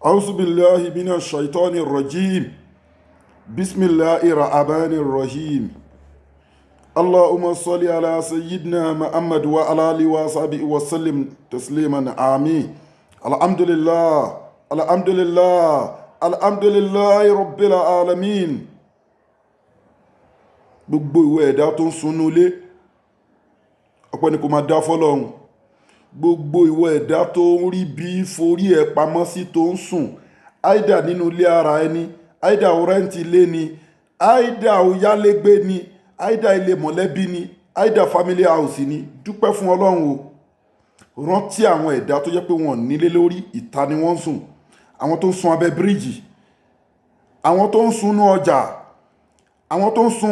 أعوذ بالله من الشيطان الرجيم. بسم الله الرحمن الرحيم. اللهم صل على سيدنا محمد وعلى آله وصحبه وسلم تسليما، آمين. الحمد لله، الحمد لله، الحمد لله رب العالمين. Gbogbo ìwọ ẹ̀dá tó ń sunú ilé, ọpẹ́ ni kò máa dá fọ́lọ́run. Gbogbo ìwọ ẹ̀dá tó ń rí bí forí ẹ̀ pamọ́ sí, tó ń sùn, either nínú ilé ara ẹni, either o rent ilé ni, either o yálégbé ni, either ilé mọ̀lẹ́bí ni, either family house ni, dúpẹ́ fún Ọlọ́run o. Rántí àwọn ẹ̀dá tó jẹ́ pé wọ́n nílé lórí, ìta ni wọ́n ń sùn, àwọn tó ń sun abẹ́ bíríìjì, àwọn tó ń sunú ọjà, àwọn tó ń sun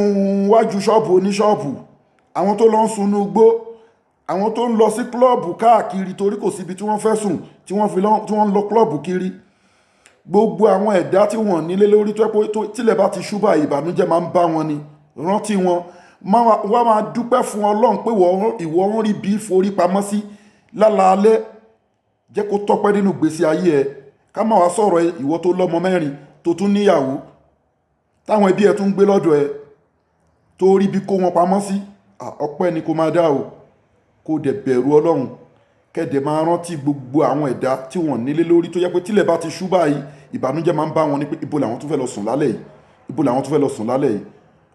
wájú ṣọ́ọ̀bù oníṣọ́ọ̀bù, àwọn tó lọ ń sunú igbó, àwọn tó ń lọ sí club káàkiri torí kò síbi tí wọ́n fẹ́ sùn, tí wọ́n fi lọ, tí wọ́n ń lọ club kiri. Gbogbo àwọn ẹ̀dá tí wọ́n nílé lórí, tó pé tílẹ̀ bá ti ṣú báyìí, ìbànújẹ́ máa ń bá wọn ni, rántí wọn, wá máa dúpẹ́ fún Ọlọ́run pé ìwọ ń rí bí forí pamọ́ sí lálaalẹ́. Jẹ́ kó tọ́pẹ́ nínú ìgbésí ayé ẹ. Ká má wá sọ̀rọ̀ ìwọ tó lọ́mọ mẹ́rin, tó tún níyàwó, táwọn ẹbí ẹ tún ń gbé lọ́dọ̀ ẹ, tó rí bí kó wọn pamọ́ sí. Ọpẹ́ ni kó máa dá o, kó dẹ̀ bẹ̀rù Ọlọ́run, kẹ́dẹ̀ máa rántí gbogbo àwọn ẹ̀dá tí wọ́n nílé lórí, tó jẹ́ pé tílẹ̀ bá ti ṣú báyìí, ìbànújẹ́ máa ń bá wọn ní pé ibo làwọn tún fẹ́ lọ sùn lálẹ́ yìí? Ibo làwọn tún fẹ́ lọ sùn lálẹ́ yìí?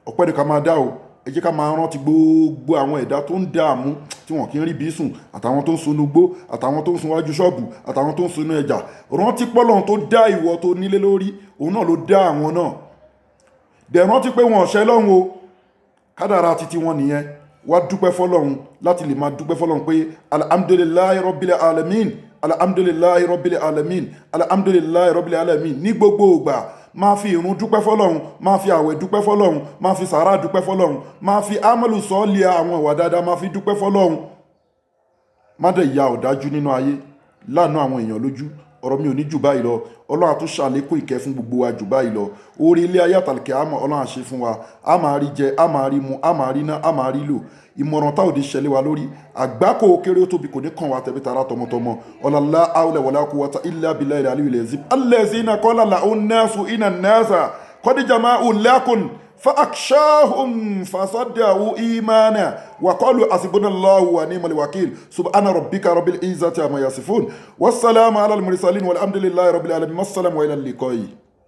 Ọpẹ́ ni ká máa dá o. Ẹ jẹ́ ká máa rántí gbogbo àwọn ẹ̀dá tó ń dààmú, tí wọ́n kì í rí bí sùn, àtàwọn tó ń sunú igbó, àtàwọn tó ń sun wájú ṣọ́ọ̀bù, àtàwọn tó ń sunú ẹja. Rántí pọ́lọ́run tó dá ìwọ tó nílé lórí, òun náà ló dá àwọn náà. Dẹ̀ rántí pé wọn ò ṣẹ̀ lọ́hùn o, kádàrá títí wọn nìyẹn. Wá dúpẹ́ fọlọ́run, láti lè máa dúpẹ́ fọlọ́run pé الحمد لله رب العالمين، الحمد لله رب العالمين، الحمد لله رب العالمين. Ní gbogbo ìgbà, máa fi ìrun dúpẹ́ fọlọ́run, máa fi àwẹ̀ dúpẹ́ fọlọ́run, máa fi sàárà dúpẹ́ fọlọ́run, máa fi عمل صالح, àwọn ìwà dáadáa, máa fi dúpẹ́ fọlọ́run. Má dẹ̀ ya ọ̀dájú nínú ayé, láàánú àwọn èèyàn lójú. Ọ̀rọ̀ mi ò ní jù báyìí lọ. Ọlọ́run á tún ṣàlékún ìkẹ́ fún gbogbo wa jù báyìí lọ. Orí ilé ayé àtàlùkẹ́ àmọ́ Ọlọ́run á ṣe fún wa. A máa rí jẹ, a máa rí mu, a máa rí ná, a máa rí lò. Ìmọ̀ràn táwọn òde ṣẹlẹ̀ wa lórí àgbákò kéré ó tóbi kò ní kàn wá tẹ̀bí tara tọmọtọmọ. Ọ̀làlá حول ولا قوة إلا بالله العلي العظيم. الذين قال لهم الناس إن الناس قد جمعوا لكم فاخشوهم فزادهم إيمانا وقالوا حسبنا الله ونعم الوكيل. سبحان ربك رب العزة عما يصفون، والسلام على المرسلين، والحمد لله رب العالمين. والسلام وإلى اللقاء.